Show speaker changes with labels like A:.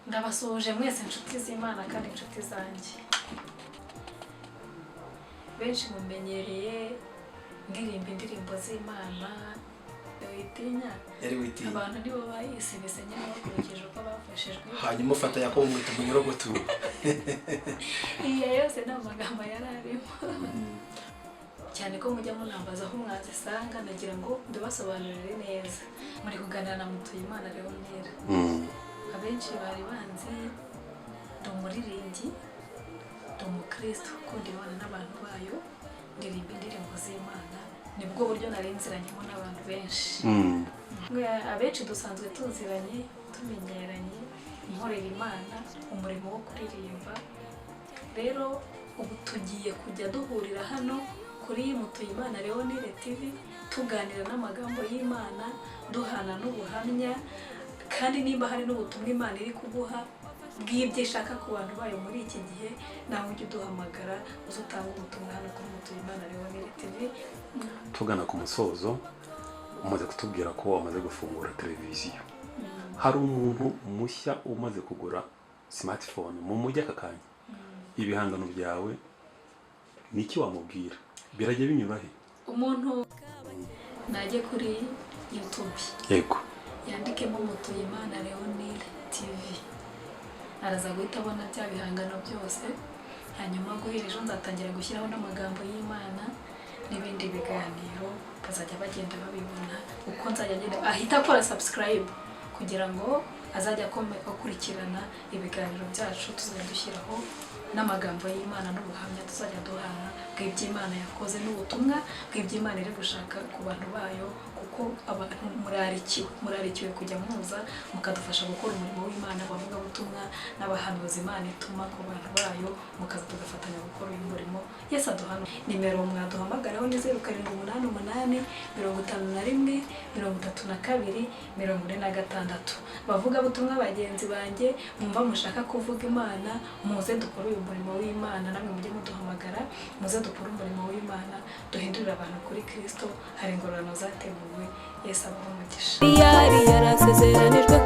A: Ndabasuhuje mwese, inshuti z'Imana kandi inshuti zanjye. Benshi mumenyereye ndirimba indirimbo z'Imana, witinya.
B: Yari witinya.
A: Abantu nibo bayisibise nyine bakurikije uko bafashijwe.
B: Hanyuma ufata Yakobo, mwita umunyorogoto.
A: Iya, yose ni amagambo yari arimo. Cyane ko mujya munambaza aho mwazisanga, nagira ngo mbibasobanurire neza. Muri kuganira na Mutuyimana Leonera. Abenshi bari banzi ndi umuririmbyi, ndi umukristo ukunda Imana n'abantu bayo, ndirimba indirimbo z'Imana. Nibwo buryo nari nziranyemo n'abantu benshi. Abenshi dusanzwe tuziranye, tumenyeranye, nkorera Imana umurimo wo kuririmba. Rero ubu tugiye kujya duhurira hano kuri Mutuyimana Leonire TV, tuganira n'amagambo y'Imana, duhana n'ubuhamya. Kandi nimba hari n'ubutumwa Imana iri kuguha bw'ibyo ishaka ku bantu bayo muri iki gihe, nawe ujye uduhamagara, uze utange ubutumwa hano kuri Mutuyimana Leonire TV.
C: Tugana ku musozo, umaze kutubwira ko wamaze gufungura televiziyo. Hari umuntu mushya umaze kugura smartphone mu mujyi aka kanya, ibihangano byawe ni iki wamubwira? Birajya binyura he?
A: Umuntu najye kuri YouTube, yandikemo Mutuyimana Leonire TV, araza guhita abona bya bihangano byose. Hanyuma guhera ejo nzatangira gushyiraho n'amagambo y'Imana n'ibindi biganiro, bazajya bagenda babibona uko nzajya ngenda. Ahita akora subscribe kugira ngo azajya akurikirana ibiganiro byacu tuzajya dushyiraho, n'amagambo y'Imana n'ubuhamya tuzajya duhana bw'iby'Imana yakoze, n'ubutumwa bw'iby'Imana iri gushaka ku bantu bayo, kuko abantu murarikiwe, murarikiwe kujya muza mukadufasha gukora umurimo w'Imana. Abavugabutumwa n'abahanuzi Imana ituma ku bantu bayo, mukaza tugafatanya gukora uyu murimo. Yesu aduhana. Nimero mwaduhamagaraho ni 0788 51 32 46. Abavugabutumwa bagenzi banjye mwumva mushaka kuvuga Imana, muze dukore uyu murimo w'Imana. Namwe mujye muduhamagara, muze dukore umurimo w'Imana, duhindurire abantu kuri Kristo. Hari ingororano zateguwe. Yesu abahe umugisha.
D: Yari yarasezeranijwe.